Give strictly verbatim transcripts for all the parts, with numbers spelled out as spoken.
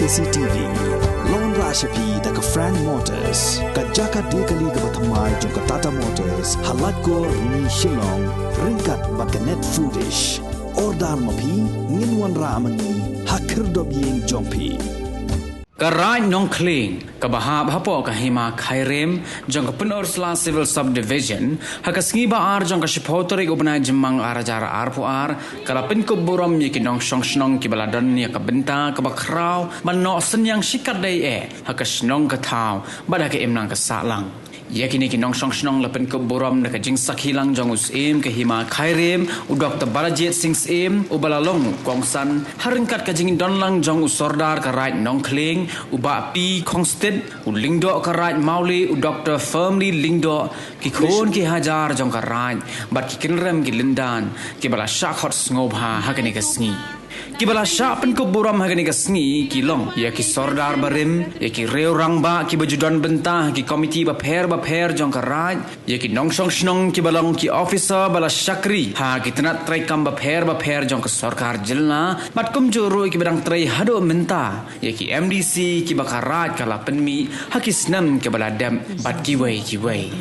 C T V. Long ra sha phi da ka Frank Motors, ka jaka die kali kaba thymmai jong ka Tata Motors, ha Laitkor, Rni, Shillong, ryngkat bad ka Net Foodish. Order ma phi, ngin wanrah ma ngi ha khyrdop ïing jong phi. Ka Raid Nongkhlieng, kaba hap hapoh ka Hima Khyrim jong ka Pynursla Civil Subdivision, ha ka sngi ba ar jong ka shiphew tarik u bnai Jymmang ar hajar arphew ar, ka la pynkup burom ïa ki nongshong shnong kiba la don ïa ka bynta kaba khraw ban noh synñiang shikatdei eh ha ka shnong ka thaw bad ha ka imlang ka sahlang. Ïa kine ki nongshong shnong la pynkup burom da ka jingsakhi lang jong u Syiem ka Hima Khyrim, u Doktor Balajied Singh Syiem, uba la long u kongsan ha ryngkat ka jingdon lang jong u Sordar ka Raid Nongkhlieng, u Bah P Khongstit, u Lyngdoh ka Raid Mawlai, u Doktor Firmly Lyngdoh, ki khun ki hajar jong ka Raid bad ki kynrem ki lyndan kiba la shah khot sngewbha ha kane ka sngi. Kiba la shah pynkup burom ha kane ka sngi ki long ïa ki Sordar barim, ïa ki riew rangbah kiba ju don bynta ha ki komiti bapher bapher jong ka Raid, ïa ki nongshong shnong kiba long ki officer ba la shakri ha ki tnat treikam bapher bapher jong ka sorkar jylla, bad kumjuh ruh kiba dang trei haduh mynta, ïa ki M D C kiba ka Raid ka la pynmih ha ki snem kiba la dep bad kiwei kiwei.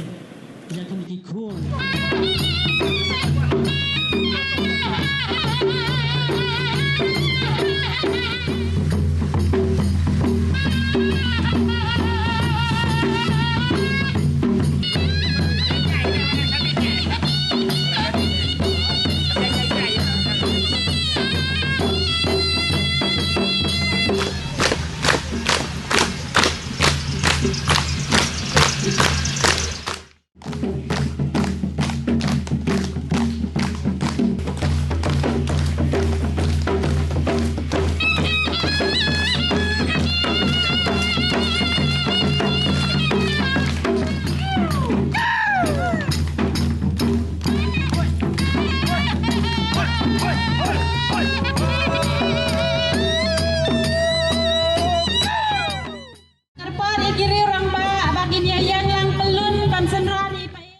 Kyrpad ïa ki riew rangbah ba kin ïa ïeng lang pyllun ban synran ïa i pait.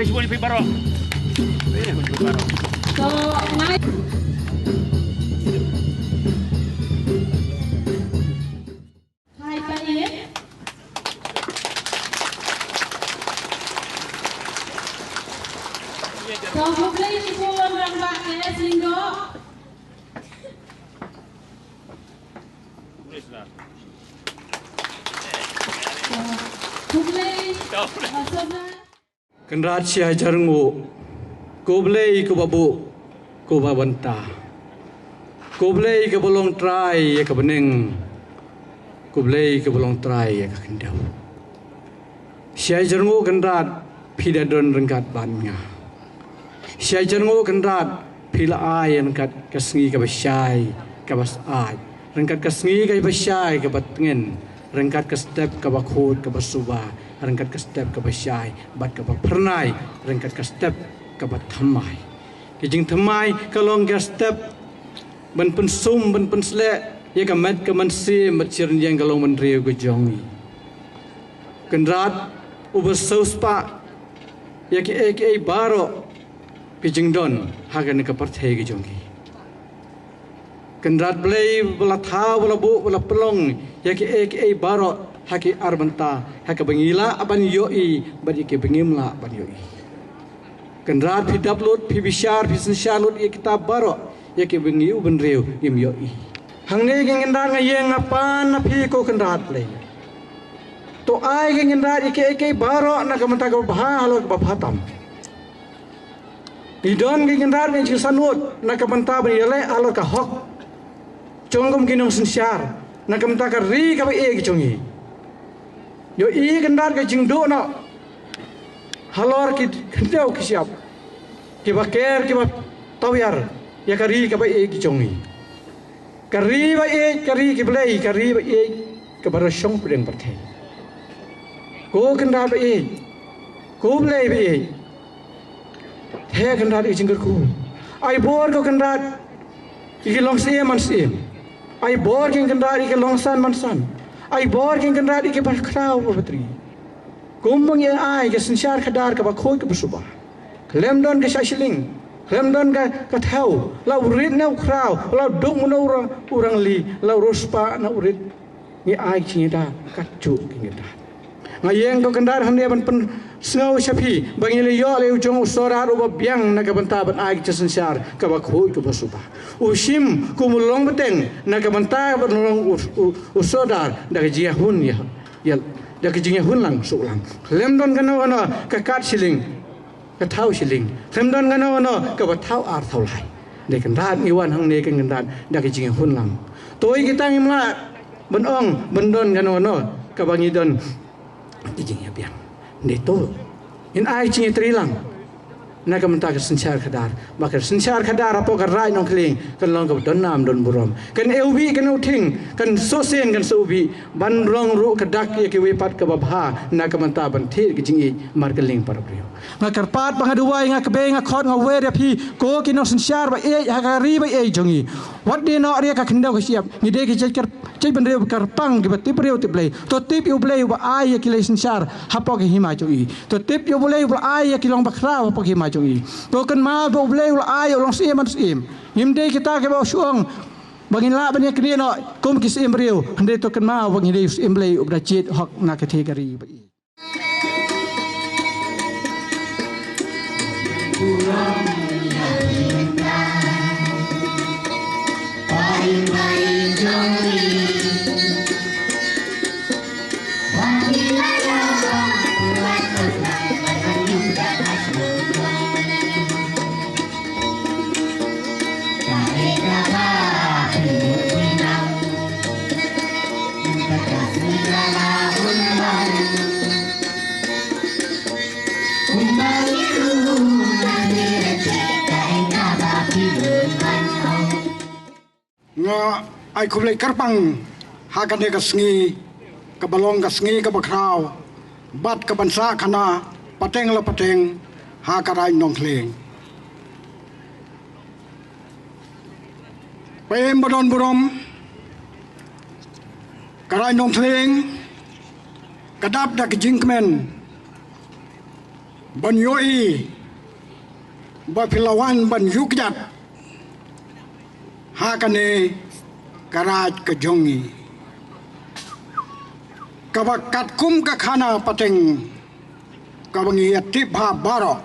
Boleh cuba ni, Pip, baru. Boleh cuba ni, Pip, baru. So, mai. Hai, Pak Ian. To, khublei shibun rangbah K S Lyngdoh. To, khublei, uh, Sordar. Kynrad shi hajar nguh, khublei ko ba buh, ko ba bynta. Khublei ko ba long trai ïa ka bneng. Khublei ko ba long trai ïa ka khyndew. Shi hajar nguh Kynrad, phi da don ryngkat bad nga. Shi hajar nguh Kynrad, phi la ai ryngkat ka sngi kaba shai, kaba syaid. Ryngkat ka sngi kaba shai, kaba tngen. Ryngkat ka step kaba khuid, kaba suba. Ryngkat ka step kaba shai bad kaba phyrnai. Ryngkat ka step kaba thymmai. Ka jingthymmai ka long ka step ban pynsum, ban pynsleh ïa ka met ka mynsiem bad shi rynïeng ka long bynriew ka jong ngi. Kynrad, uba sngewspah ïa kiei kiei baroh ki jingdon ha kane ka pyrthei ka jong ngi. Kynrad Blei ba la thaw, ba la buh, ba la pynlong ïa kiei kiei baroh ha ki ar bynta, ha kaba ngi lah ban ïohi bad ïa kiba ngim lah ban ïohi. Kynrad, phi dap lut, phi bishar, phi synshar lut ïa kita baroh ïa kiba ngi u bynriew ngim ïohi. Hangne Kynrad nga ïeng nga pan na phi ko Kynrad Blei. To ai Kynrad ïa kiei kiei baroh na ka bynta kaba bha halor kaba bha tam. Ngi don Kynrad ka jingsangeh na ka bynta ban ïaleh halor ka hok jong kum ki nongsynshar, na ka bynta ka ri kaba ïeit ka jong ngi. Ïohi Kynrad ka jingduh noh halor ki khyndew ki shyiap, kiba ker, kiba Tawiar ïa ka ri kaba ïeit ki jong ngi. Ka ri ba ïeit, ka ri ki blei, ka ri ba ïeit kaba rashong pdeng pyrthei. Ko Kynrad ba ïeit, ko Blei ba ïeit. He Kynrad ïa ki jingkyrkhu. Ai bor ko Kynrad ïa ki long syiem man syiem. Ai bor ki Kynrad ïa ki long san man san. Ai bor ki Kynrad ïa ki ba khraw ba batri. Kum ba ngi ai ka synshar khadar kaba khuid kaba suba. Khlem don ka shah shilling, khlem don ka, ka thew, la u rit na u khraw, la u duk na u rang, u rangli, la u riewspah na u rit. Ngi ai jingïada katto katne. Nga ïeng ko Kynrad hangne ban pynsngew sha phi ba ngi la ïoh leh u jong u sordar uba biang na ka bynta ban ai ka synshar kaba khuid kaba suba. U shim kum u long bteng na ka bynta ban long u, u, u sordar da ka jingïahun ïa, ïa, da ka jingïahun lang shuh lang. Khlem don kano kano ka kat shilling, ka thew shilling. Khlem don kano kano kaba thew ar thew lai. Dei Kynrad ngi wan hangne ko Kynrad da ka jingïahun lang. To ïa kita ngim lah ban ong ban don kano kano kaba ngi don ka jingïabiang. Dei to ngin ai jingïatreilang na ka bynta ka synshar khadar, ba ka synshar khadar hapoh ka Raid Nongkhleng kan long kaba don nam don burom. Kan ïewbih, kan ïewthing, kan sosien, kan sawbih, ban long ruh ka dak ïa kiwei pat kaba bha na ka bynta ban thied ka jingïeit markylliang para briew. Nga kyrpad ba nga duwai, nga kbei, nga khot, nga wer ïa phi ko ki nongsynshar ba ïeit ha ka ri ba ïeit jong ngi. Wat dei noh ïa ka khyndew ka shyiap, ngi dei ki jait kyrpad, jait bynriew kyrpang kiba tip briew tip Blei. To tip ïa u Blei uba ai ïa ki lei synshar hapoh ka hima jong i. To tip ïa u Blei uba ai ïa ki long bakhraw hapoh ka hima jong i. To kynmaw ba u Blei u la ai ïa u long syiem man syiem. Ngim dei kita kiba shu ong ba ngin lah ban ïaknieh noh kum ki syiem briew. Hynrei to kynmaw ba ngi dei u syiem Blei uba da jied hok na ka thei ka ri ba i. Nga ai khublei kyrpang ha kane ka sngi, kaba long ka sngi kaba khraw bad kaban sah khana pateng la pateng ha ka Raid Nongkhleng. Pyrshah ba don burom, ka Raid Nongkhleng ka dap da ka jingkmen ban ïohi ba phi la wan ban ïuh kjat ha kane ka raid ka jong ngi, kaba katkum ka khana pateng kaba ngi ïa tip ha baroh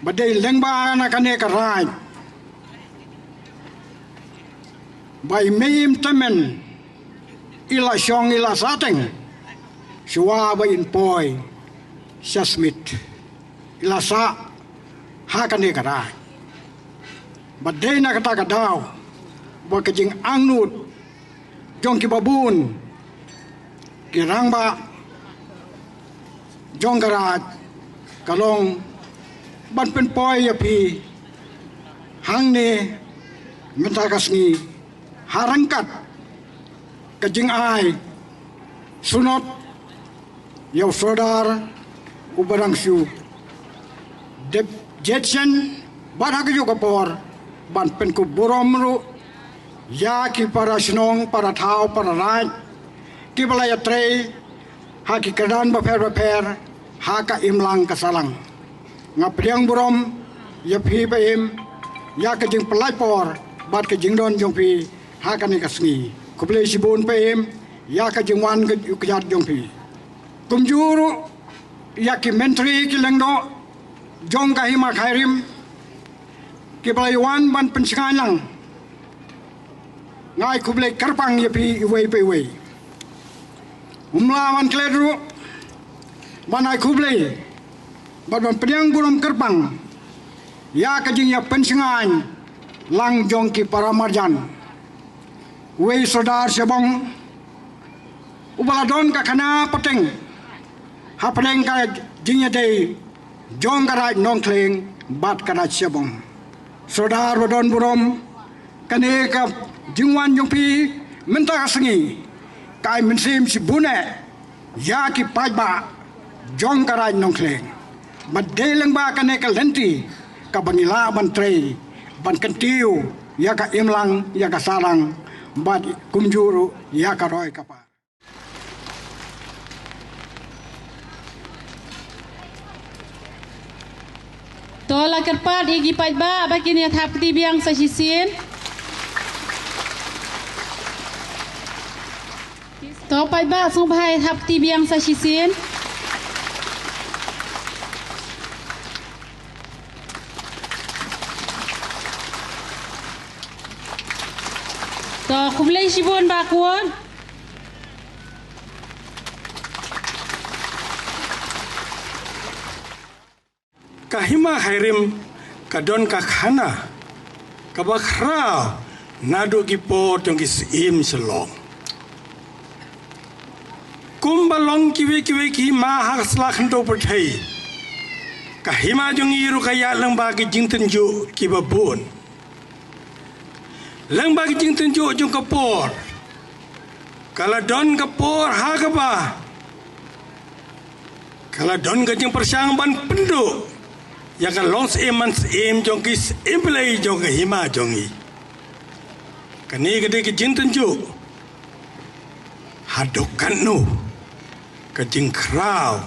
ba dei lyngba na kane ka raid ba i mei im tymmen i la shong i la sah teng shuwa ba in poi sha Smit, i la sah ha kane ka raid. Ba dei na kata ka daw ba ka jingangnud jong kiba bun ki rangbah jong ka raid ka long ban pynpoi ïa phi hangne mynta ka sngi ha ryngkat ka jingai shnong ïa u Sordar uba dang shu dep jied shen bad ha kajuh ka por ban pynkup burom ruh ïa ki para shnong, para thaw, para raid kiba la ïatrei ha ki kyrdan bapher bapher ha ka imlang ka sahlang. Nga pdiang burom ïa phi ba im ïa ka jingpynlait por bad ka jingdon jong phi ha kane ka sngi. Khublei shibun ba im ïa ka jingwan ka ïuh kjat jong phi. Kumjuh ruh ïa ki myntri ki lyngdoh jong ka hima Khyrim kiba la wan ban pynshngaiñ lang. Nga ai khublei kyrpang ïa phi iwei pa iwei. Ym lah ban klet ruh ban ai khublei bad ban pdiang burom kyrpang ïa ka jingïapynshngaiñ lang jong ki para marjan. Uwei Sordar Shabong uba la don ka khana pateng hapdeng ka jingïadei jong ka raid Nongkhleng bad ka raid Shabong. Sordar ba don burom, kane ka jingwan jong phi mynta ka sngi ka ai mynsiem shibun eh ïa ki paidbah jong ka Raid Nongkhleng. Bad dei lyngba kane ka lynti kaba ngi lah ban trei, ban kyntiew ïa ka imlang, ïa ka sahlang, bad kumjuh ruh ïa ka roi ka par. To la kyrpad ïa ki paidbah ba kin ïa thap kti biang sa shisien. To paidbah sngewbha ïa thap kti biang sa shisien. To khublei shibun Bah Kwon. Ka Hima Khyrim ka don ka khana kaba khraw naduh ki por jong ki Syiem Shillong. Kumba long kiwei kiwei ki hima ha ka sla khyndew pyrthei, ka hima jong ngi ruh ka ïaid lyngba ki jingtynjuh kiba bun. Lyngba ki jingtynjuh jong ka por, ka la don ka por ha kaba ka la don ka jingpyrshang ban pynduh ïa ka long syiem man syiem jong ki Syiem Blei jong ka hima jong ngi. Kane ka dei ka jingtynjuh haduh katno ka jingkhraw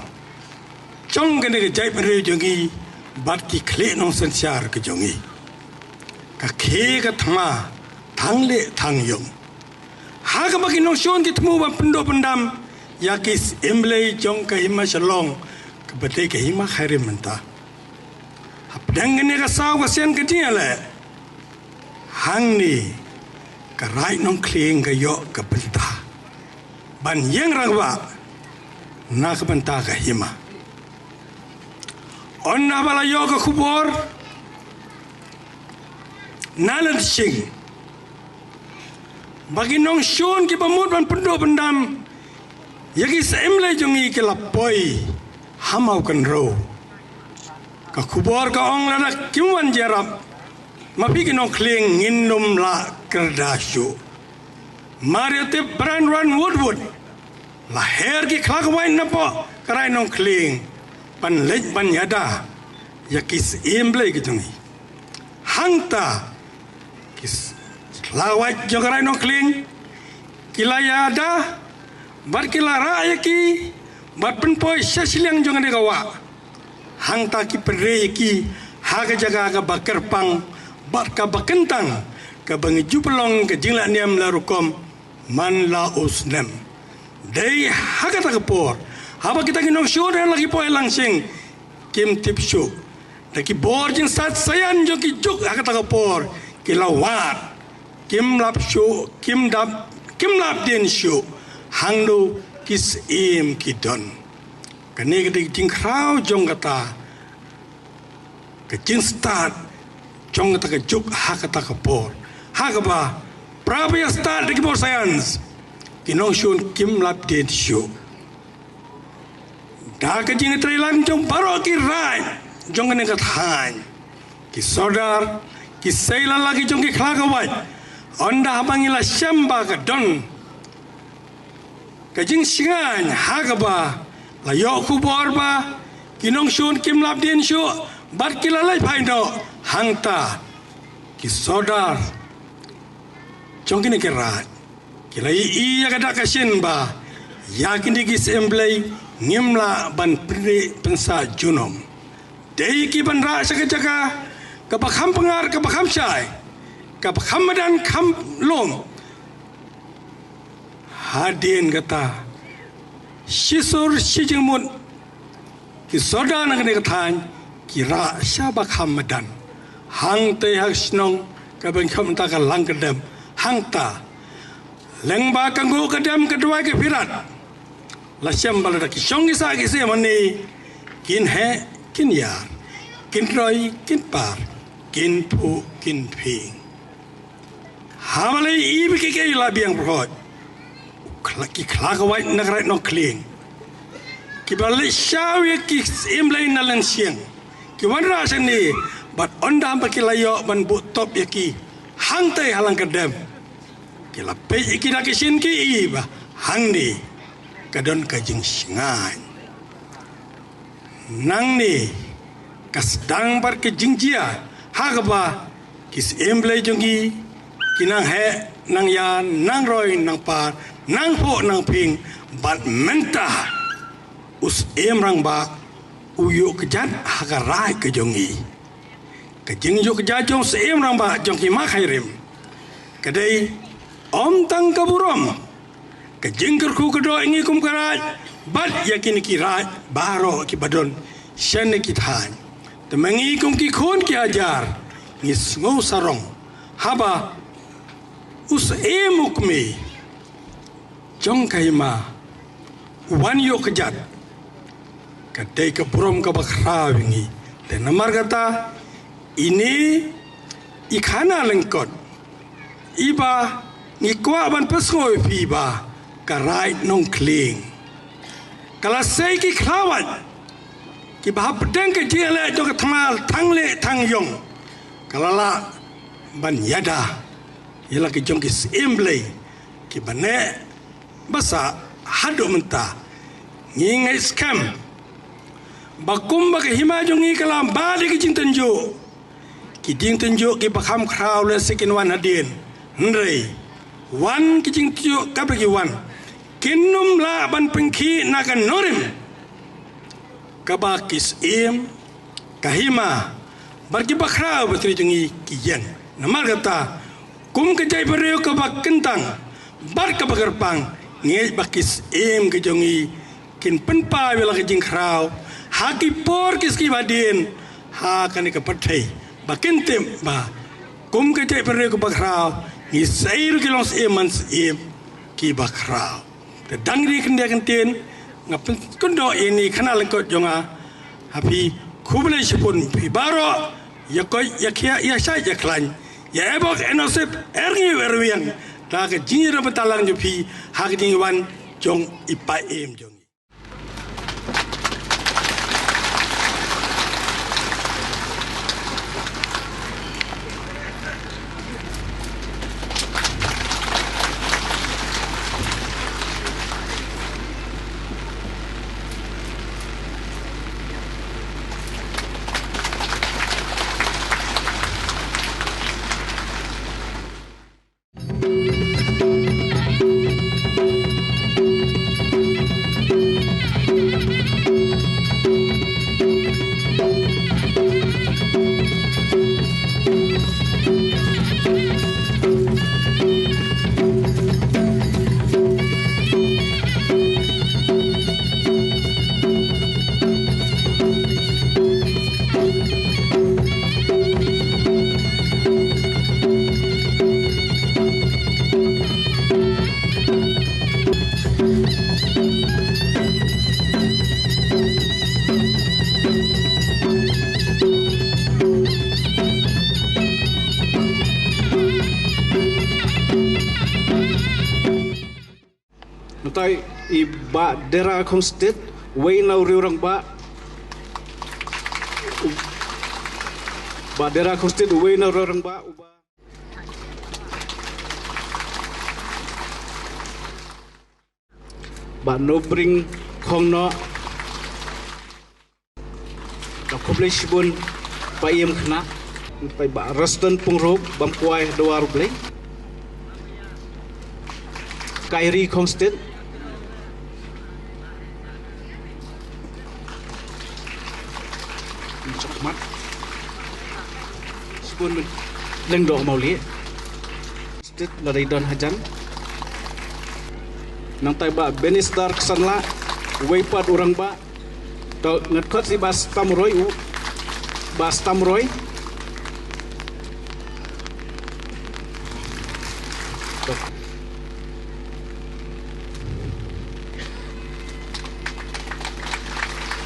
jong kane ka jaitbynriew jong ngi bad ki khlieh nongsynshar ka jong ngi. Ka khie ka thma, thang lieh thang ïung. Ha kaba ki nongshun ki thmu ban pynduh pyndam ïa ki Syiem Blei jong ka hima Shillong kaba dei ka Hima Khyrim mynta. Hapdeng kane ka saw ka sien ka jingïaleh, hangne ka Raid Nongkhleng ka ïoh ka bynta ban ïeng rangbah na ka bynta ka hima. Ynda ba la ïoh ka khubor na Lyngsing ba ki nongshun kiba mut ban pynduh pyndam ïa ki Syiem Blei jong ngi ki la poi ha Mawkynrew. Ka khubor ka ong lada kim wan jyrap ma phi ki nongkhlieng ngin ym lah kyrda shuh. Mar ïa tip Brandon Woodward la her ki khlak wait napoh ka Raid Nongkhleng ban leit ban ïada ïa ki Syiem Blei ki jong ngi. Hangta ki s-, khlak wait jong ka Raid Nongkhleng ki la ïada bad ki la rah ïa ki bad pynpoi sha shiliang jong kane ka wah. Hangta ki pynrei ïa ki ha ka jaka kaba kyrpang bad kaba kyntang, kaba ngi ju pynlong ka jingleh niam la rukom man la u snem. Dei ha kata ka por haba kita ki nongshun la ki poi Lyngsing kim tip shuh da ki bor jingstad saian jong ki juk ha kata ka por ki la wad. Kim lap shuh, kim dap, kim lap dien shuh hangno ki Syiem ki don. Kane ka dei ka jingkhraw jong kata ka jingstad jong kata ka juk ha kata ka por. Ha kaba pra ba ïa stad da ki bor science, ki nongshun kim lap dien shuh. Da ka jingtreilang jong baroh ki raid jong kane ka thaiñ, ki sordar ki sei la la ki jong ki khlak ka wait. Ynda haba ngi la shem ba ka don ka jingshngaiñ ha kaba la ïoh khubor ba ki nongshun kim lap dien shuh bad ki la leit phai noh, hangta ki sordar jong kine ki raid ki la ïohi ïa ka dak ka shin ba ïa kine ki Syiem Blei ngim lah ban pynrih pynsah junom. Dei ki ban rah sha ka jaka kaba kham pyngar kaba kham shai, kaba kham madan kham lum. Hadien kata, shisur shi jingmut, ki sordar na kane ka thaiñ ki rah sha ba kham madan. Hangta ha ka shnong kaba ngi khot mynta ka Langkyrdem, hangta lyngba ka nguh ka dem ka duwai ka phirat, la shem ba lada ki shong ki sah ki seh mane, kin heh kin ïar, kin roi kin par, kin phuh kin phieng. Haba la ïohi ba ki kei la biang pyrkhat, ki khlak wait na ka Raid Nongkhleng kiba leit shaw ïa ki Syiem Blei na Lyngsing ki wanrah shane Bad ynda ba ki la ïoh ban buh top ïa ki hangtei ha lang ka dem, ki la peit ïa ki da ki shin ki i ba hangne ka don ka jingshngaiñ. Nangne ka sdang bad ka jingjia ha kaba ki syiem Blei jong ngi ki nang heh nang ïa nang roi nang par nang phuh nang phieng. Bad mynta u syiem rangbah u ïoh kjat ha ka raid ka jong ngi. Ka jingïoh kjat jong u syiem rangbah jong ki Makhairim ka dei ym tang ka burom, ka jingkyrkhu ka doh ïa ngi kum ka raid bad ïa kine ki raid baroh kiba don shane ki thaiñ. Te ma ngi kum ki khun ki hajar ngi sngew sarong haba u syiem u kmie jong ka hima u wan ïoh kjat. Ka dei ka burom kaba khraw ïa ngi. Te namar kata ine i khana lyngkot iba ngi kwah ban pynsngew ïa phi ba ka raid Nongklieng ka la sei ki khlawait kiba hapdeng ka jingïaleh jong ka thma thang leh thang ïong ka la lah ban ïada ïa la ki jong ki syiem Blei kiba neh ba sah. Haduh mynta ngi ngeit skhem ba kumba ka hima jong ngi ka la mad ïa ki jingtynjuh, ki jingtynjuh kiba kham khraw lehse kin wan hadien, hynrei wan ki jingtynjuh kaba ki wan kin ym lah ban pynkhiah na ka nongrim kaba ki syiem, ka hima bad kiba khraw ba tynjuh jong ngi ki ïeng. Namar kata kum ka jaitbynriew kaba kyntang bad kaba kyrpang ngi ngeit ba ki syiem ki jong ngi kin pynpaw ïa la ka jingkhraw ha ki por ki sngi ba hadien ha kane ka pyrthei ba kin tip ba kum ka jaitbynriew kaba khraw ngi sa ïoh ki long syiem man syiem kiba khraw. Te dang ri khyndiat kyntien nga pynkyndoh ïa ine i khana lyngkot jong nga ha phi. Khublei shibun phi baroh, ïa koit ïa khiah ïa shait ïa khlaiñ, ïa e bok e nusip, e rngiew e rwiang da ka jingïarap bynta lang jong phi ha ka jingwan jong i Paiem jong ngi. Mynta i Bah Dera Khongstit, uwei na u riew rangbah. Bah Dera Khongstit, uwei na u riew rangbah, u Bah, Bah Nobring Khongnoh. Ka khublei shibun Paiem khynnah. Mynta i Bah Reston Pyngrope, bam kwai ha dwar U Blei. Khairi Khongstit. Shibun Lyngdoh Mawlieh. State la dei don hajan. Nangta i Bah Benistar Ksanlah, uwei pat u rangbah. To ngat khot si Bah Stamroi u. Bah Stamroi.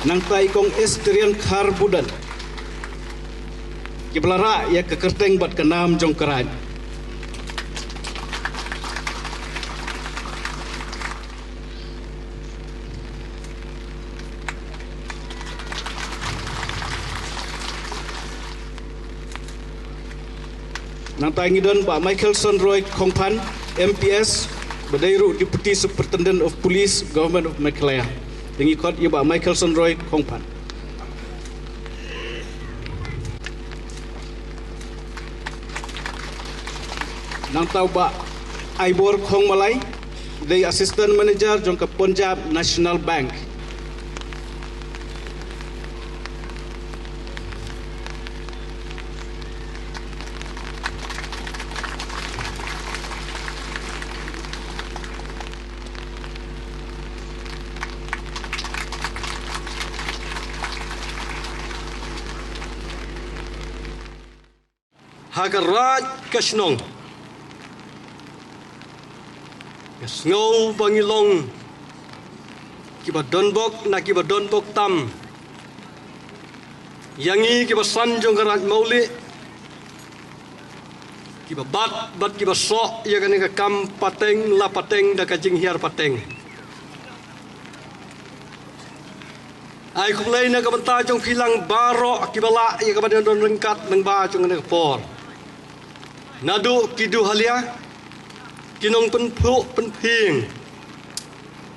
Nangta i Kong Esterian Kharbudon. Kiba la rah ïa ka kyrteng bad ka nam jong ka raid. Nangta ngi don Bah Michael Sonroy Khongphan, M P S, ba dei ruh Deputy Superintendent of Police, Government of Meghalaya. Te ngi khot ïa Bah Michael Sonroy Khongphan. Nangta Bah Aibor Khongmalai, dei Assistant Manager jong ka Punjab National Bank. Ha ka raid ka shnong, nga sngew ba ngi long kiba don bok na kiba don bok tam. Ïa ngi kiba san jong ka raid Mawlih, kiba bat bad kiba soh ïa kane ka kam pateng la pateng da ka jinghiar pateng. Ai khublei na ka bynta jong phi lang baroh kiba lah ïa kaba don ryngkat lyngba jong kane ka por. Naduh ki duhalia, ki nongpynphuh pynphieng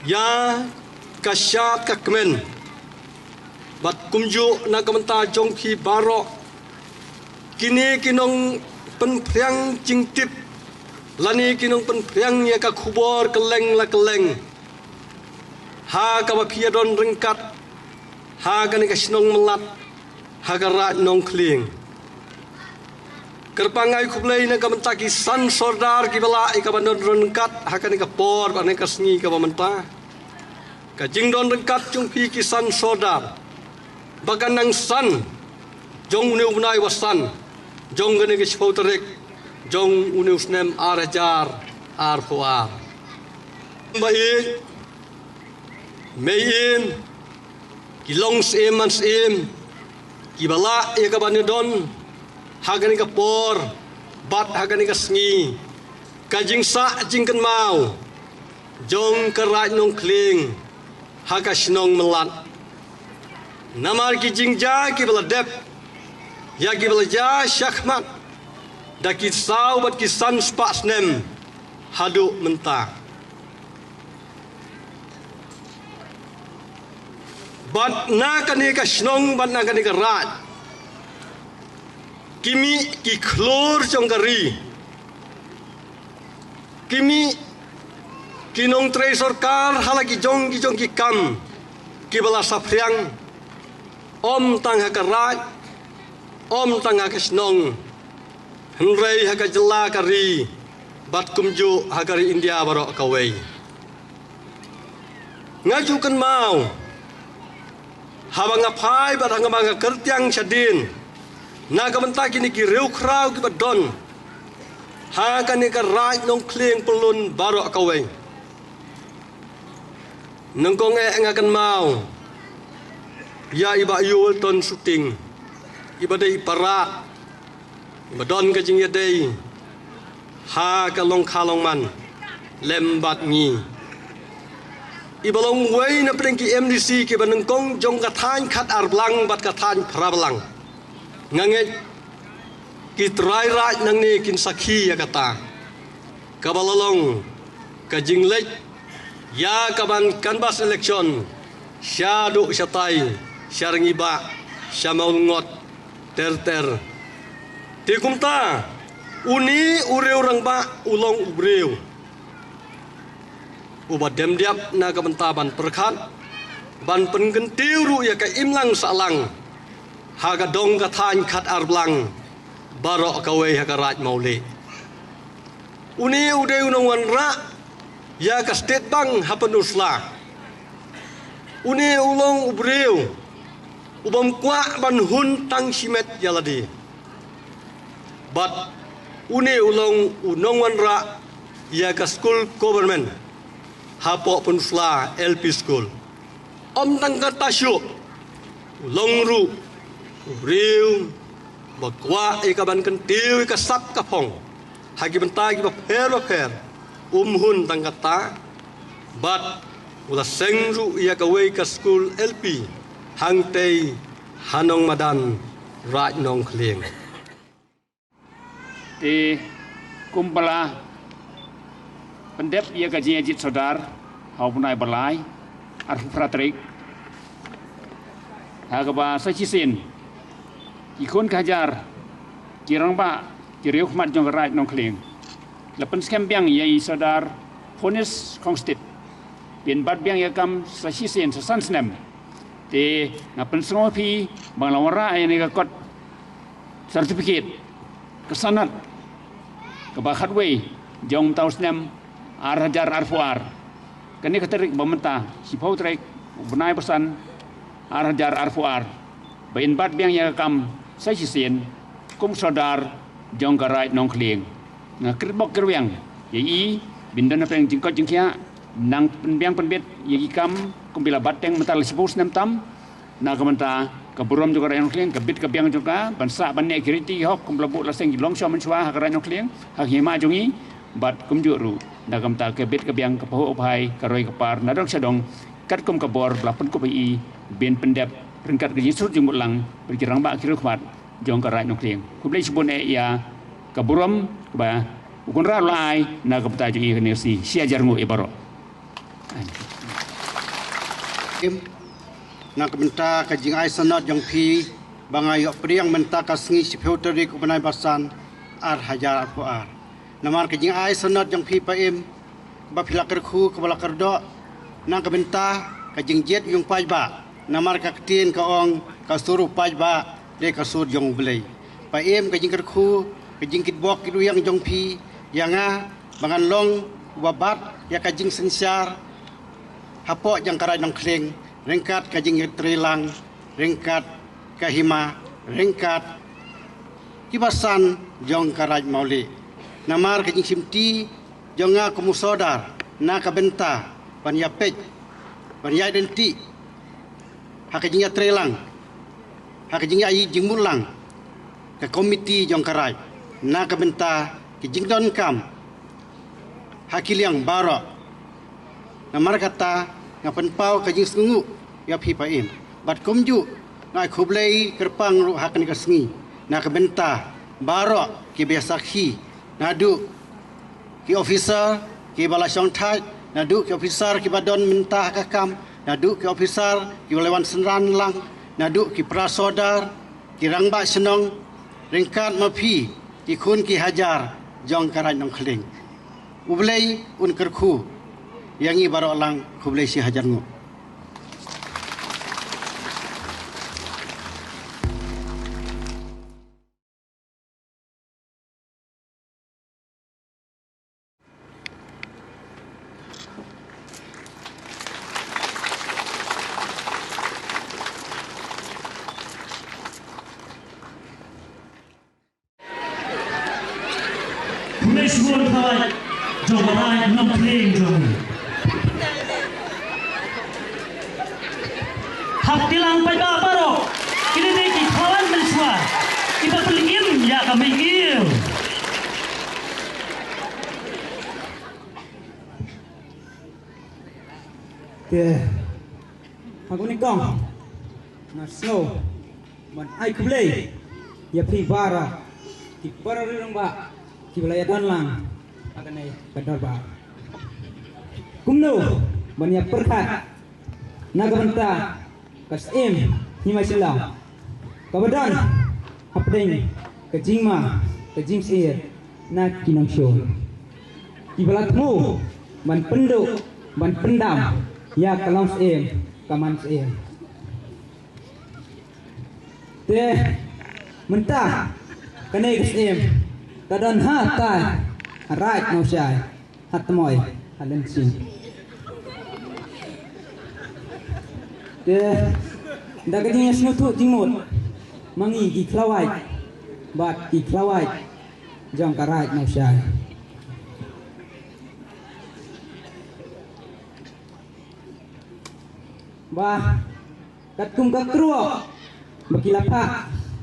ïa ka shad ka kmen, bad kumjuh na ka bynta jong phi baroh, kine ki nongpynphriang jingtip lane ki nongpynphriang ïa ka khubor kylleng la kylleng ha kaba phi ïa don ryngkat ha kane ka shnong Myllad, ha ka raid Nongkhlieng. Kyrpang ai khublei na ka bynta ki san sordar kiba lah ïa kaba don ryngkat ha kane ka por bad ha kane ka sngi kaba mynta. Ka jingdon ryngkat jong phi ki san sordar ba ka nang san jong une u bnai wa san jong kane ka shiphew tarik jong une u snem ar hajar arphew ar. Ba i mei im, ki long syiem man syiem kiba lah ïa kaba ïa don ha kane ka por bad ha kane ka sngi, ka jingsah jingkynmaw jong ka raid Nongkhlieng ha ka shnong Myllad. Namar ki jingjia kiba la dep ïa kiba la jia shakhmat da ki saw bad ki san spah snem haduh mynta. Bad na kane ka shnong bad na kane ka raid, ki mih ki khlur jong ka ri, ki mih ki nongtrei sorkar ha la ki jong ki jong ki kam kiba la saphriang, ym tang ha ka raid, ym tang ha ka shnong, hynrei ha ka jylla ka ri bad kumjuh ha ka ri India baroh kawei. Nga ju kynmaw haba nga phai bad haba nga kyrtiang shadien na ka bynta kine ki riewkhraw kiba don ha kane ka raid Nongkhlieng Pyllun baroh kawei. Nyngkong eh nga kynmaw ïa i Bah Yulton Suting, iba dei i para, iba don ka jingïadei ha ka long kha long man lem bad ngi, iba long uwei na pdeng ki M D C kiba nyngkong jong ka thaiñ Khatarblang bad ka thaiñ Pharablang. Nga ngeit ki trai raid nangne kin sakhi ïa kata, kaba la long ka jingleit ïa kaban canvass election shaduh shatai, sha Rangiba, sha Mawlyngot ter ter. Te kumta une u riew rangbah u long u briew uba dem diap na ka bynta ban pyrkhat, ban pynkyntiew ruh ïa ka imlang sahlang ha ka dong ka thaiñ Khatarblang baroh kawei ha ka raid Mawlih. Une u dei u nongwanrah ïa ka State Bank ha Pynursla. Une u long u briew u bym kwah ban hun tang shimet ïa lade. Bad une u long u nongwanrah ïa ka skul government hapoh Pynursla L P School. Ym tang kata shuh, u long ruh u briew ba kwah ïa kaban kyntiew ïa ka sap ka phong ha ki bynta kiba pher ba pher. Um hun tang kata, bad u la seng ruh ïa kawei ka skul L P hangtei ha Nongmadan, raid Nongkhlieng. Te kumba la pyndep ïa ka jingïajied sordar ha u bnai ba lai, arphew phra tarik, ha kaba sa shisien ki khun ki hajar ki rangbah ki riewkhmat jong ka Raid Nongkhleng la pynskhem biang ïa i Sordar Phoenix Khongstit, ba in bat biang ïa ka kam sa shisien, sa san snem. Te nga pynsngew ïa phi ba nga la wanrah ïa kane ka kot certificate, ka sanad kaba khatwei jong mynta u snem ar hajar arphew ar. Kane ka tarik ba mynta, shiphew tarik u bnai ba san, ar hajar arphew ar, ba in bat biang ïa ka kam sa shisien kum sordar jong ka Raid Nongkhleng. Nga kyrpad kyrwiang ïa i ba in don hapdeng jingkoit jingkhiah, nang pynbiang pynbit ïa ki kam kumba i la bat teng mynta la shiphew snem tam. Na ka bynta ka burom jong ka Raid Nongkhleng, ka bit ka biang jong ka, ban sah ban neh ki riti ki hok kumba la buh la seng ki longshuwa mynshuwa ha ka Raid Nongkhleng, ha ka hima jong i, bad kumjuh ruh na ka bynta ka bit ka biang, ka pahuh ka phai, ka roi ka par na dong sha dong, katkum ka bor ba la pynkup ïa i ba in pyndep ryngkat ka jingsuk jingmut lang bad ki rangbah ki riewkhmat jong ka Raid Nongkhleng. Khublei shibun eh ïa ka burom kaba u Kynrad u la ai na ka bynta jong i ha kane ka sngi. Shi hajar nguh ïa baroh. Im, na ka bynta ka jingai sanad jong phi ba nga ïoh pdiang mynta ka sngi, shiphew tarik u bnai ba san, ar hajar arphew ar. Namar ka jingai sanad jong phi Pa Im, ba phi la kyrkhu kaba la kyrdoh na ka bynta ka jingjied ïa u paidbah. Namar ka ktien ka ong, ka sur u paidbah dei ka sur jong U Blei. Pa Im, ka jingkyrkhu, ka jingkitbok kit rwiang jong phi ïa nga ba ngan long uba bat ïa ka jingsynshar hapoh jong ka Raid Nongkhleng ryngkat ka jingïatreilang, ryngkat ka hima, ryngkat ki basan jong ka Raid Mawlieh. Namar ka jingshimti jong nga kum u sordar na ka bynta ban ïapeit, ban ïaid ryntih ha ka jingïatreilang, ha ka jingïaid jingmut lang ka komiti jong ka Raid na ka bynta ki jingdonkam ha ki liang baroh. Namar kata nga pynpaw ka jingsngewnguh ïa phi Pa Im. Bad kumjuh nga ai khublei kyrpang ruh ha kane ka sngi na ka bynta baroh kiba ïasakhi, naduh ki officer kiba la shongthait, naduh ki officer kiba don mynta ha ka kam, naduh ki officer kiba la wan synran lang, naduh ki para sordar, ki rangbah shnong, ryngkat ma phi ki khun ki hajar jong ka Raid Nongkhleng. U Blei un kyrkhu ïa ngi baroh lang. Khublei shi hajar nguh. Khublei shibun khlawait jong ka Raid Nongkhleng jong ngi. Hap tilang paidbah baroh, kine dei ki khlawait mynshuwa kiba pynïm ïa ka Mei-ïew. Te ha kane ka kong nga sngew ban ai khublei ïa phi baroh ki para rangbah kiba la ïadon lang ha kane ka dorbar. Kumno ban ïa pyrkhat na ka bynta ka Syiem Hima Shillong kaba don hapdeng ka jingma ka jingsyier na ki nongshun kiba la thmu ban pynduh ban pyndam ïa ka long syiem ka man syiem. Te mynta kane ka syiem ka don ha tai ha Raid Nongshai, ha Tmoi, ha Lyngsing. Te da ka jingïasngewthuh jingmut ma ngi ki khlawait bad ki khlawait jong ka Raid Nongshai ba katkum ka kyrwoh ba ki la phah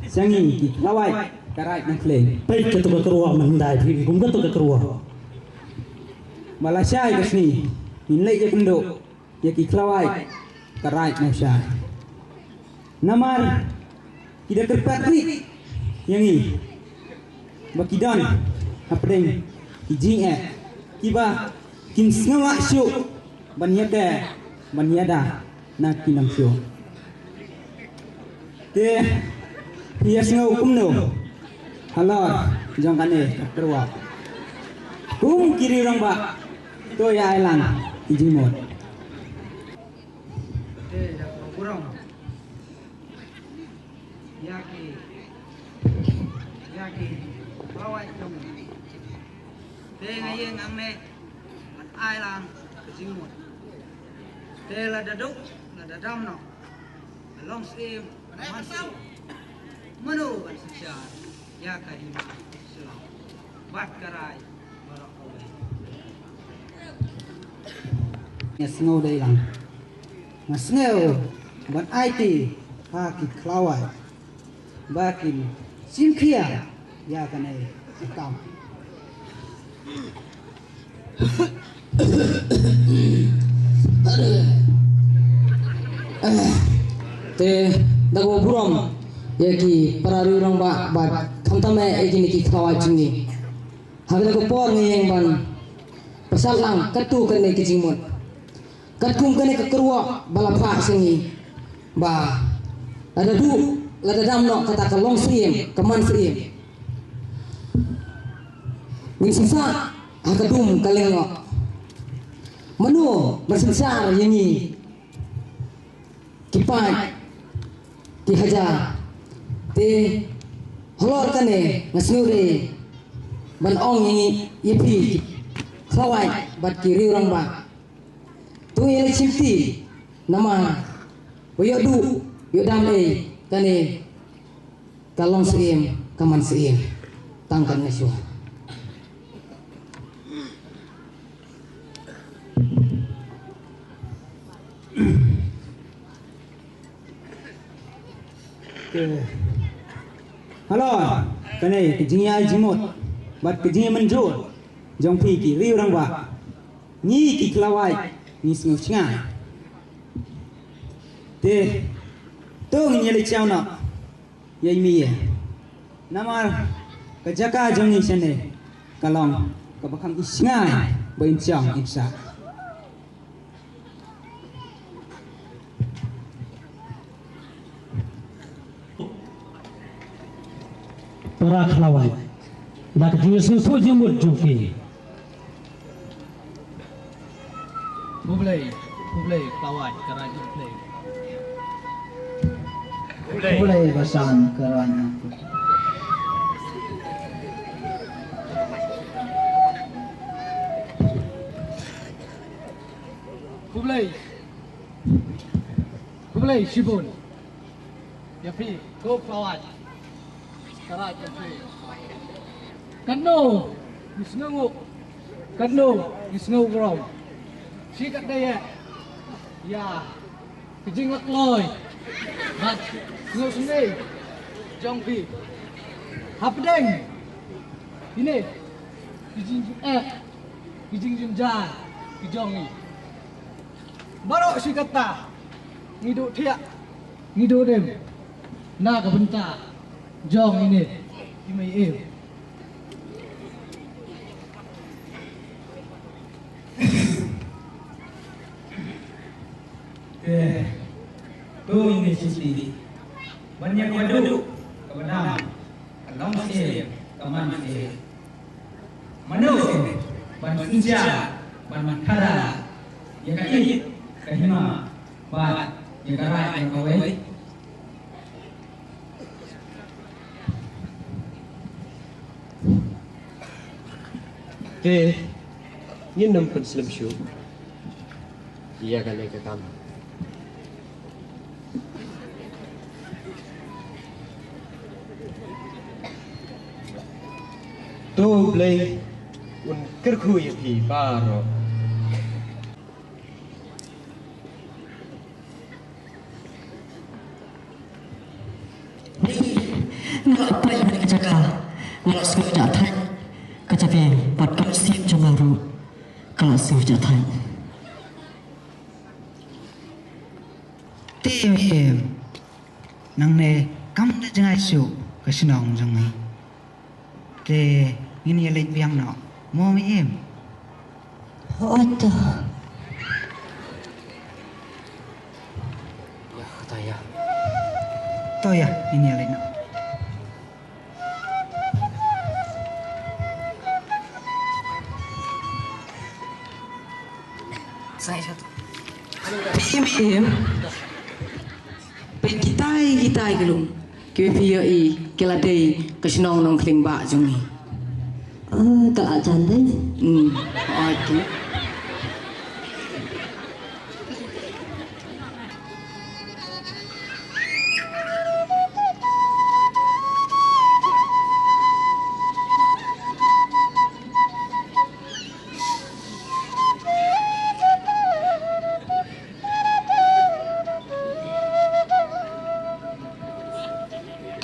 sha ngi ki khlawait ka Raid Nongkhleng. Peit kato ka kyrwoh, mynta phi, kum kato ka kyrwoh. Ba lashai ka sngi ngin leit ïakynduh ïa ki khlawait ka Raid Nongshai. Namar ki da kyrpad rit ïa ngi. ba ki don hapdeng ki jingeh kiba kin sngewbha shuh ban ïadei ban ïada na ki nongshun. Te phi ïa sngew kumno halor jong kane ka kyrwoh? Kum ki riew rangbah, to ïa ai lang ki jingmut. Te ïa ka burom ïa ki, ïa ki khlawait jong ngi. Te nga ïeng hangne ban ai lang ka jingmut. Te lada duk lada dam noh, ka long syiem, ka man syiem, mano ban synshar ïa ka hima Shillong bad ka rai baroh kawei? Nga sngew dei lang, nga sngew ban aiti ha ki khlawait ba kin shim khia ïa kane ka kam. Te da kaba burom ïa ki para riew rangbah bad khamtam eh ïa kine ki khlawait jong ngi. Ha kane ka por ngi ïeng ban pynshai lang katto katne ki jingmut. Katkum kane ka kyrwoh ba la phah sha ngi ba lada duk lada dam noh kata ka long syiem ka man syiem. Ngin synshar ha ka dum ka lyngngoh. Mano ban synshar ïa ngi ki paid ki hajar? Te halor kane nga sngew dei ban ong ïa ngi ïa phi ki khlawait bad ki riew rangbah. To ïa leit shim kti namar ba ïoh duk ïoh dam ei kane ka long syiem ka man syiem. Tang katne shuwa. Te halor kane ka jingïaid jingmut bad ka jingïamynjur jong phi ki riew rangbah, ngi ki khlawait ngi sngew shngaiñ. Te to ngin ïaleit shaw noh ïa i mei ïa, namar ka jaka jong ngi shane ka long kaba kham i shngaiñ ba in shong in shah. Para khlawait, da ka jingsngewsih jingmut jong ki. Khublei, khublei khlawait ka raid U Blei. Khublei. Khublei basan ka raid. Khublei. Khublei shibun ïa phi ko khlawait ka raid ka phi. Katno ngi sngewnguh, katno ngi sngew burom. Shi katdei ïa ka jinglakloi bad sngewsynei jong phi hapdeng kine ki jing, eh, ki jingjynjar ki jong ngi. Baroh shi katta ngi duh thiah, ngi duh dem na ka bynta jong ine i mei im. Te to ine shisha ban ïa kaba duh kaba dam, ka long syiem ka man syiem. Mano ban synshar ban man khadar ïa ka ïit ka hima bad ïa ka raid ïa kawei? Te ngin ym pynslem shuh ïa kane ka kam. To U Blei un kyrkhu ïa phi baroh. Nga la poi ha ka jaka, nga la sngewthuh thait ka jaka bad ka mynsiem jong nga ruh ka la sngewthuh thait. Te em, nangne kam da jngai shuh ka shnong jong ngi. Te ngin ïa leit biang noh. Mo me im. Oto. Ïa, to ïa. To ïa, ngin ïa leit noh. Sai satu. Phi im, phi im. Peit kitai kitai ki lum. Ki phi ïohi ki la dei ka shnong Nongkhlieng bah jong ngi. Ah, ka la jan dei. Hmm. Oi ki.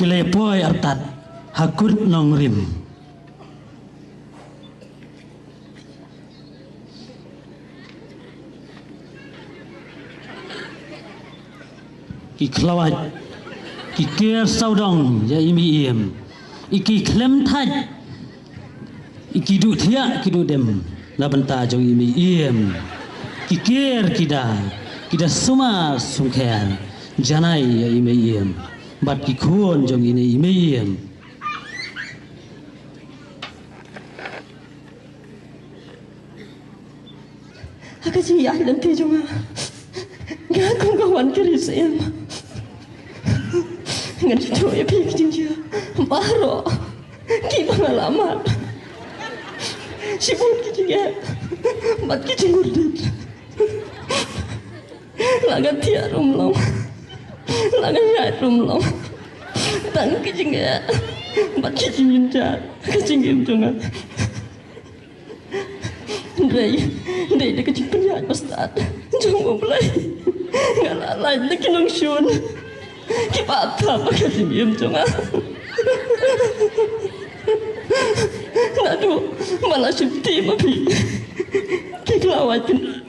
Ki la poi artat ha kut nongrim. Ki khlawait, ki ker sawdong ïa i mei im. I ki khlem thait, i ki duh thiah, ki duh dem na bynta jong i mei im. Ki ker, ki da, ki da sumar sumkher janai ïa i mei im bad ki khun jong i mei im. Ha ka jingïaid lynti jong nga, nga kum ka wan ka ri syiem. Ngan ïathuh ïa phi ki jingjia baroh kiba nga la mad. Shibun ki jingeh bad ki jingurdit. La nga thiah ruh ym long, la nga ïaid ruh ym long. Tang ki jingeh bad ki jingjynjar ka jingim jong nga. Hynrei, hynrei da ka jingpynïaid bastad jong U Blei, nga la lait na ki nongshun kiba ap thap ha ka jingim jong nga. Naduh ba la shim tim ma phi ki khlawait kynrad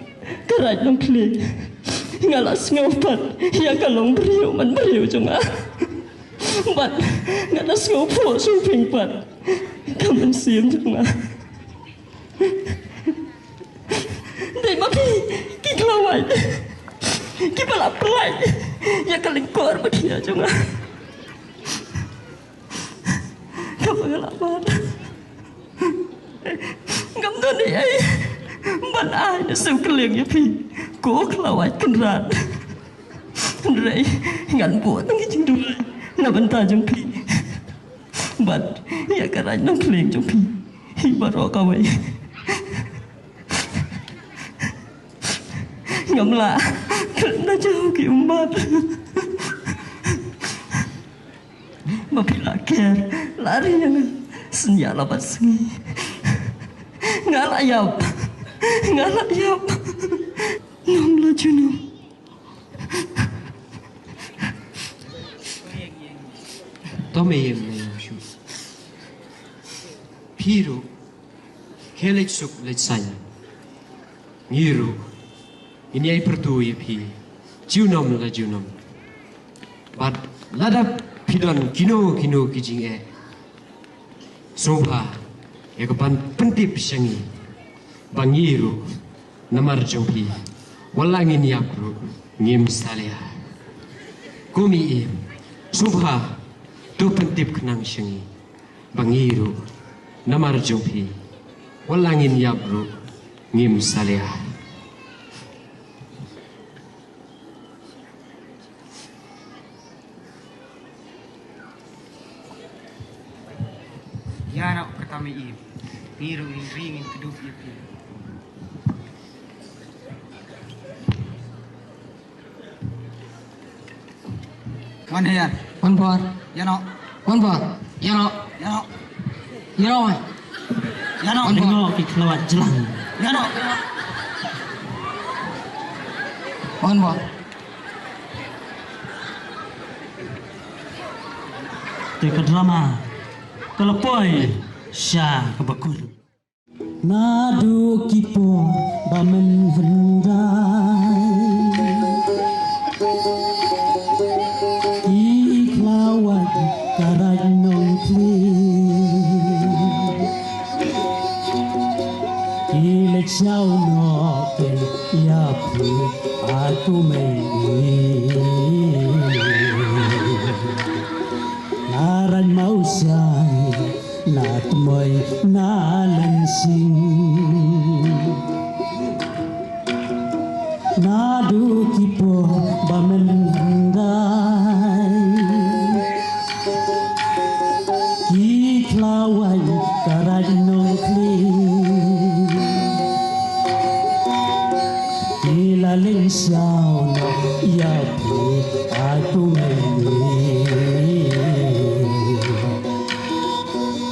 ka Raid Nongkhlieng, nga la sngew pat ïa ka long briew man briew jong nga. Bad nga la sngew phuh sngewbha pat ka mynsiem jong nga. Dei ma phi ki khlawait kiba la pynlait ïa ka lyngkor ba khia jong nga. Kaba nga la mad, ngam don ei ei ban ai na sngewkylliang ïa phi, ko khlawait kynrad. Hynrei ngan buh tang ki jingduwai na bynta jong phi bad ïa ka Raid Nongkhlieng jong phi hi baroh kawei. Ngam lah klet na jaw ki ummat. Ma phi la ker la ri ïa nga, synñia la bad sngi. Nga la ïap, nga la ïap. Nom la junom. To me ïeng, me ïeng shuh. Phi ruh, khie leit suk leit saiñ. Ngi ruh ngin ïai pyrto ïa phi junom la junom. Bad lada phi don kino kino ki jingeh, sngewbha ïa ka ban pyntip sha ngi, ba ngi ruh namar jong phi, wat la ngin ïap ruh ngim salia. Ko mei im, sngewbha to pyntip khnang sha ngi, ba ngi ruh namar jong phi, wat la ngin ïap ruh ngim salia. Ïa na u kata mei im, ngi ruh ngin ri ngin kdup ïa phi. Wan hiar. Wan por. Ïa no. Wan por. Ïa no. Ïa no. Ïa no. Ïa no. Wan por. Ki khlawait jlang. Ïa no. Wan por. Te ka drama ka la poi sha kaba kut. Naduh ki por ba mynhyndai, ki khlawait ka Raid Nongkhlieng. Siaw no ke ya pu a tu me i. Na ran mau siang na tmoi na len sing. Na du ki po ba men dai. Ki klawai ka raj nong kli. Ki la ling siaw no ya pi a tu me ni.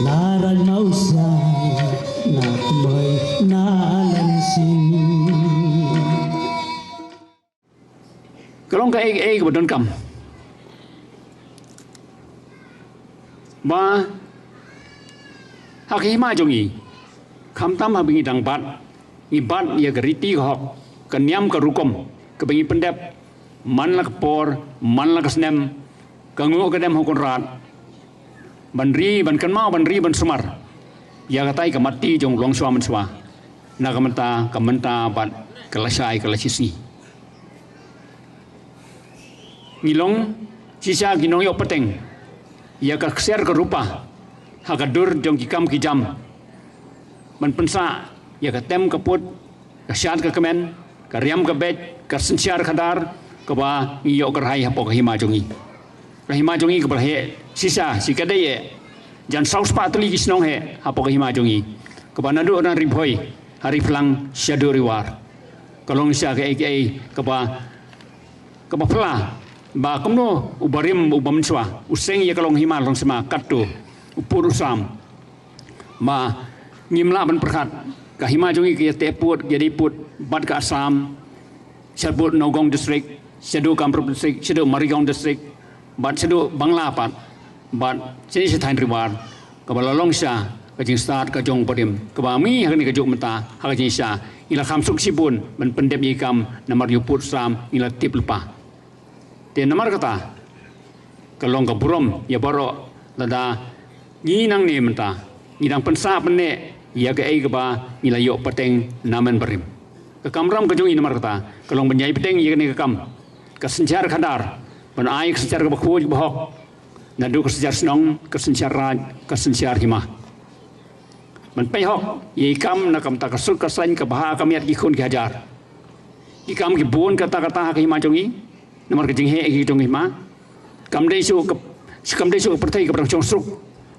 Na raj mau siaw na tmoi na len sing. Ka long kaei kaei kaba donkam. Ba ha ka hima jong ngi, khamtam haba ngi dang bat, ngi bat ïa ka riti ka hok, ka niam ka rukom kaba ngi pyndep man la ka por, man la ka snem, ka nguh ka dem ha u Kynrad. Ban ri ban kynmaw, ban ri ban sumar ïa katai ka matti jong u longshuwa mynshuwa. Na ka mynta, ka mynta bad ka lashai ka lashisngi. Ngi long shisha ki nongïoh pateng ïa ka ksiar ka rupa ha ka dur jong ki kam ki jam. Ban pynsah ïa ka tem ka put, ka shad ka kmen, ka riam ka beit, ka synshar khadar, kaba ngi ïoh kyrhai hapoh ka hima jong ngi. Ka hima jong ngi kaba la heh shisha shi ka dei eh jan saw spah tylli ki shnong heh hapoh ka hima jong ngi. Kaba naduh na Ri Bhoi ha Ri Phlang shaduh Ri War. Ka long shisha kaei kaei kaba, kaba pla ba kumno u barim u bamynshwa u seng ïa ka long hima long sima katto u pud u sam. Ma ngim lah ban pyrkhat, ka hima jong ngi ka ïa teh pud, ka ïa dei pud bad ka Assam, shaduh Nagaon District, shaduh Kamrup District, shaduh Morigaon District, bad shaduh Bangla pat, bad shane sha thaiñ Ri War, kaba la long sha ka jingstad ka jong u barim, kaba ngi ha kane ka juk mynta ha ka jingshisha ngi la kham suk shibun ban pyndep ïa i kam namar ïa u pud u sam ngi la tip lypa. Te namar kata ka long ka burom ïa baroh lada ngi nangne mynta ngi dang pynsah pynneh ïa kaei kaba ngi la ïoh pateng na mynbarim. Ka kamram ka jong ngi namar kata ka long ban ïai bteng ïa kane ka kam, ka synshar khadar, ban ai ka synshar kaba khuid kaba hok, naduh ka synshar shnong, ka synshar raid, ka synshar hima. Ban peit hok ïa i kam na ka bynta ka suk ka saiñ, ka bha ka miat, ki khun ki hajar. Ki kam ki bun katta katta ha ka hima jong ngi. Namar ka jingheh ki jong ka hima kam dei shuh ka, kam dei shuh ka pyrthei kaba dang shong suk.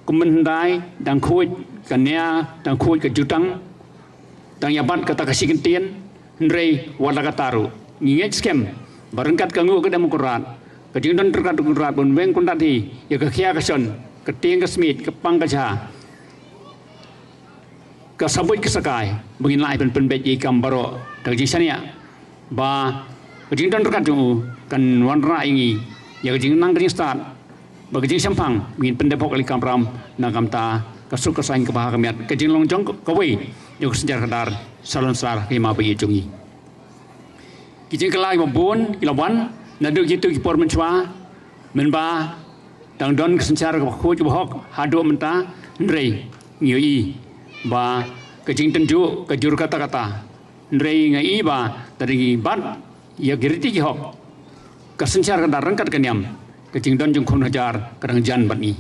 Kumne hyndai dang khuid ka nia, dang khuid ka jutang, dang ïa bat kata ka shi kyntien. Hynrei wat la katta ruh ngi ngeit skhem ba ryngkat ka nguh ka dem u Kynrad, ka jingdon ryngkat u Kynrad ban weng kyndat hi ïa ka khia ka shon, ka tieng ka smiej, ka pang ka jha, ka sabuit ka sakai, ba ngin lah ban pynbeit ïa i kam baroh da ka jingshaniah ba ka jingdon ryngkat jong u kan wanrah ïa ngi ïa ka jingnang ka jingstad bad ka jingshemphang ba ngin pyndep hok ïa i kamram na ka bynta ka suk ka saiñ, ka bha ka miat, ka jinglong jong kawei jong ka synshar khadar salonsar ha ka hima ba ïeit jong ngi. Ki jingkylla kiba bun ki la wan naduh kito ki por mynshuwa, mynba dang don ka synshar kaba khuid kaba hok haduh mynta. Hynrei ngi ïohi ba ka jingtynjuh ka jur katta katta. Hynrei nga i ba lada ngi bat ïa ki riti ki hok, ka synshar khadar ryngkat ka niam, ka jingdon jong khun hajar ka dang jan bad ngi.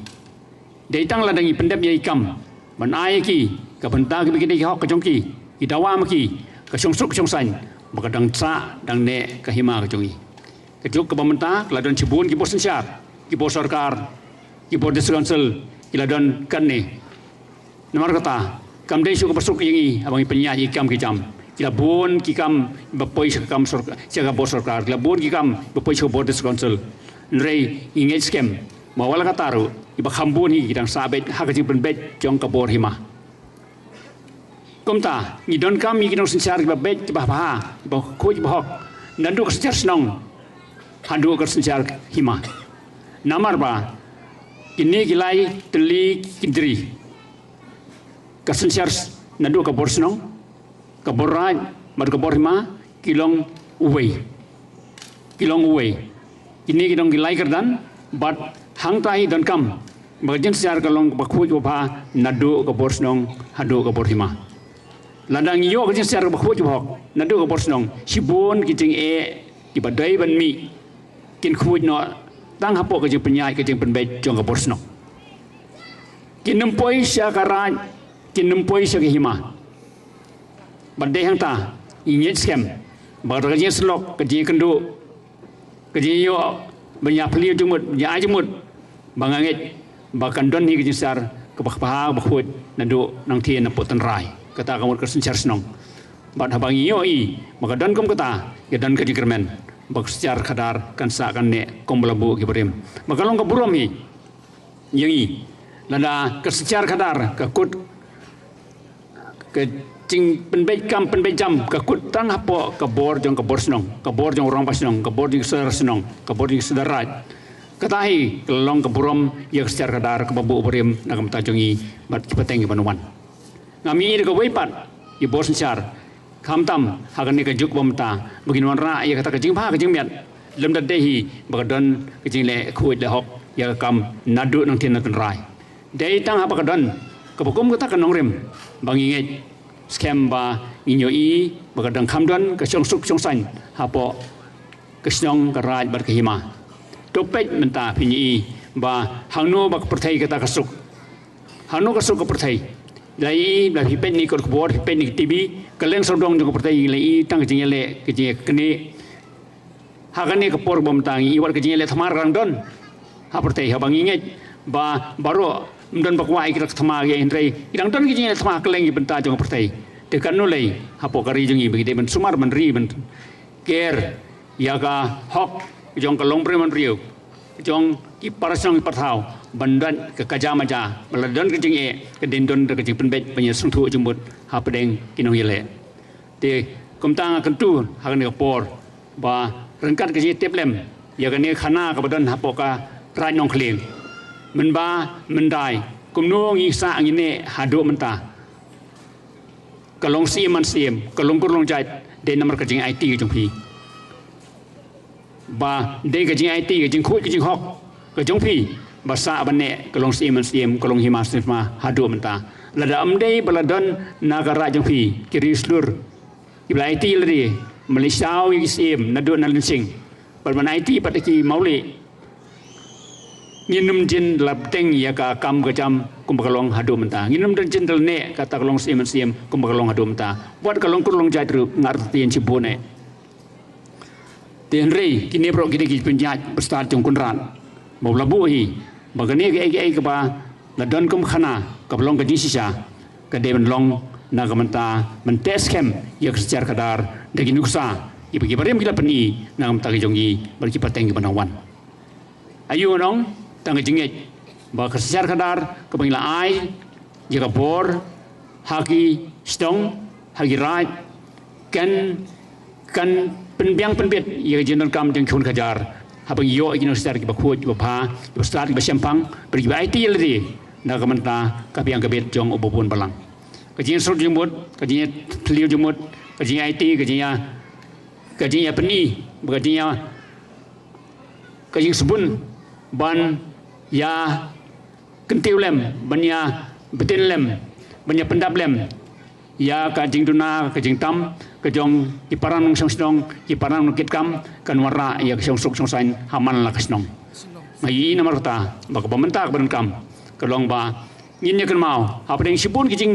Dei tang lada ngi pyndep ïa i kam ban ai ïa ki ka bynta kiba ki dei ki hok ka jong ki, ki dawa ma ki, ka shong suk shong saiñ, ba ka dang sah dang neh ka hima ka jong ngi. Ka juk kaba mynta ka la don shibun ki bor synshar, ki bor sorkar, ki bor district council ki la don katne. Namar kata kam dei shuh kaba suk ïa ngi haba ngi pynïaid ïa ki kam ki jam. Ki la bun ki kam ba poi sha ka kam sorkar, sha ka bor sorkar, ki la bun ki kam ba poi sha ka bor district council. Hynrei ngi ngeit skhem ba wat la katta ruh kiba kham bun hi ki dang sah beit ha ka jingpynbeit jong ka bor hima. Kumta ngi donkam ïa ki nongsynshar kiba beit, kiba bha, kiba khuid kiba hok, naduh ka synshar shnong haduh ka synshar hima. Namar ba kine ki lai tylli ki dri, ka synshar naduh ka bor shnong, ka bor raid bad ka bor hima ki long uwei. Ki long uwei. Kine ki long ki lai kyrdan bad hangta hi donkam ba ka jingsynshar ka long kaba khuid kaba bha naduh ka bor shnong haduh ka bor hima. Lada ngi ïoh ka jingsynshar kaba khuid kaba hok naduh ka bor shnong, shibun ki jingeh kiba dei ban mih kin khuid noh tang hapoh ka jingpynïaid, ka jingpynbeit jong ka bor shnong. Kin ym poi sha ka raid, kin ym poi sha ka hima. Bad dei hangta ngi ngeit skhem ba ka jingïasyllok, ka jingïakynduh, ka jingïoh ban ïaphylliew jingmut, ban ïa ai jingmut, ba nga ngeit ba kan don hi ka jingsynshar kaba bha, kaba khuid naduh nangtei, napoh tynrai. Kata ka mut ka synshar shnong. Bad haba ngi ïohi ba ka don kum kata, ka don ka jingkyrmen ba ka synshar khadar kan sah kan neh kum ba la buh ki barim. Ba ka long ka burom hi ïa ngi lada ka synshar khadar ka kut, ka jingpynbeit kam pynbeit jam ka kut tang hapoh ka bor jong ka bor shnong, ka bor jong u rangbah shnong, ka bor jong ki sordar shnong, ka bor jong ki sordar raid. Kata hi ka long ka burom ïa ka synshar khadar kaba buh barim na ka bynta jong ngi bad ki pateng kiban wan. Ngam ïohi da kawei pat ki bor synshar, khamtam ha kane ka juk ba mynta, ba kin wanrah ïa kata ka jingbha ka jingmiat, lymda dei hi ba ka don ka jingleh khuid leh hok ïa ka kam naduh nangtei na tynrai. Dei tang haba ka don kaba kum kata ka nongrim ba ngi ngeit skhem ba ngin ïohi ba ka dang kham don ka shongsuk shongsaiñ hapoh ka shnong, ka raid bad ka hima. To peit mynta phin ïohi ba hangno ba ka pyrthei kata ka suk, hangno ka suk ka pyrthei. La ïohi, la phi peit na ki kot khubor, phi peit na ki T V, kylleng sawdong jong ka pyrthei la ïohi tang ka jingïaleh, ka jingïaknieh. Ha kane ka por ba mynta ngi ïohi wat ka jingïaleh thma ka dang don ha pyrthei, haba ngi ngeit ba baroh ym don ba kwah ïa ki rah thma ïa, hynrei ki dang don ki jingïaleh thma kylleng ki bynta jong ka pyrthei. Te katno lei hapoh ka ri jong ngi ba ngi dei ban sumar ban ri ban ker ïa ka hok jong ka longbriew manbriew, jong ki para shnong ki para thaw ban don ka kaja maja, ba la don ka jingeh ka dei ban don ka jingpynbeit ban ïa sngewthuh jingmut hapdeng ki nongïaleh. Te kumta nga kyntu ha kane ka por ba ryngkat ka jingtip lem ïa kane ka khana kaba don hapoh ka Raid Nongkyllieng, mynba myndai kumno ngi sah ngi neh haduh mynta, ka long syiem man syiem, ka long kur long jait, dei namar ka jingaiti ka jong phi. Ba dei ka jingaiti, ka jingkhuid, ka jinghok ka jong phi ba sah ban neh ka long syiem man syiem, ka long hima man hima haduh mynta. Lada ym dei ba la don na ka raid jong phi ki riewshlur kiba la aiti lade, ba la shaw ïa ki syiem naduh na Lyngsing bad ban aiti pat ïa ki mawlieh, ngin ym jin la bteng ïa ka kam ka jam kumba ka long haduh mynta. Ngin ym jin la neh kata ka long syiem man syiem kumba ka long haduh mynta. Wat ka long kur long jait ruh nga artatien shibun eh. Te hynrei kine baroh kine ki pynïaid bastad jong Kynrad ba u la buh hi ba kane kaei kaei kaba la don kum khana kaba long ka jingshisha, ka dei ban long na ka bynta ban teh skhem ïa ka synshar khadar da ki nuksa kiba ki barim ki la pyni na ka bynta ka jong ngi bad ki pateng kiba nang wan. Aïu nong, tang ka jingngeit ba ka synshar khadar kaba ngi la ai ïa ka bor ha ki shnong, ha ki raid, kan, kan pynbiang pynbit ïa ka jingdonkam jong ki khun khajar haba ngi ïoh ïa ki nongsynshar kiba khuid, kiba bha, kiba stad, kiba shemphang bad kiba aiti ïa lade na ka bynta ka biang ka bit jong uba bun balang. Ka jingsuk jingmut, ka jingïatylli jingmut, ka jingïaiti, ka jingïa, ka jingïapyni, ka jingïa, ka jingsbun ban ïa kyntiew lem, ban ïa btin lem, ban ïa pyndap lem ïa ka jingduna ka jingtam ka jong ki para nongshong shnong, ki para nongkitkam, kan wanrah ïa ka shongsuk shongsaiñ ha man la ka shnong. Nga ïohi namar kata ba kaba mynta kaba donkam ka long ba ngin ïa kynmaw hapdeng shibun ki jing,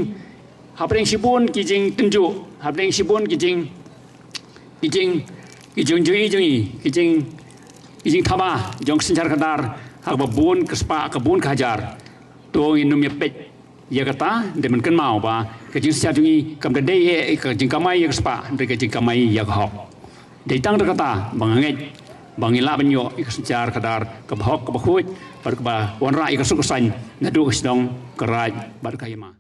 hapdeng shibun ki jingtynjuh, hapdeng shibun ki jing, ki jing, ki jingjuh jong ngi, ki jing, ki jingthaba jong ka synshar khadar ha kaba bun ka spah, ka bun ka hajar. To ngin ym ïa peit ïa kata, dei ban kynmaw ba ka jingsynshar jong ngi kam da dei eh ka jingkamai ïa ka spah, hynrei ka jingkamai ïa ka hok. Dei tang da kata ba nga ngeit ba ngin lah ban ïoh ïa ka synshar khadar kaba hok, kaba khuid bad kaba wanrah ïa ka suk ka saiñ naduh ka shnong, ka raid bad ka hima.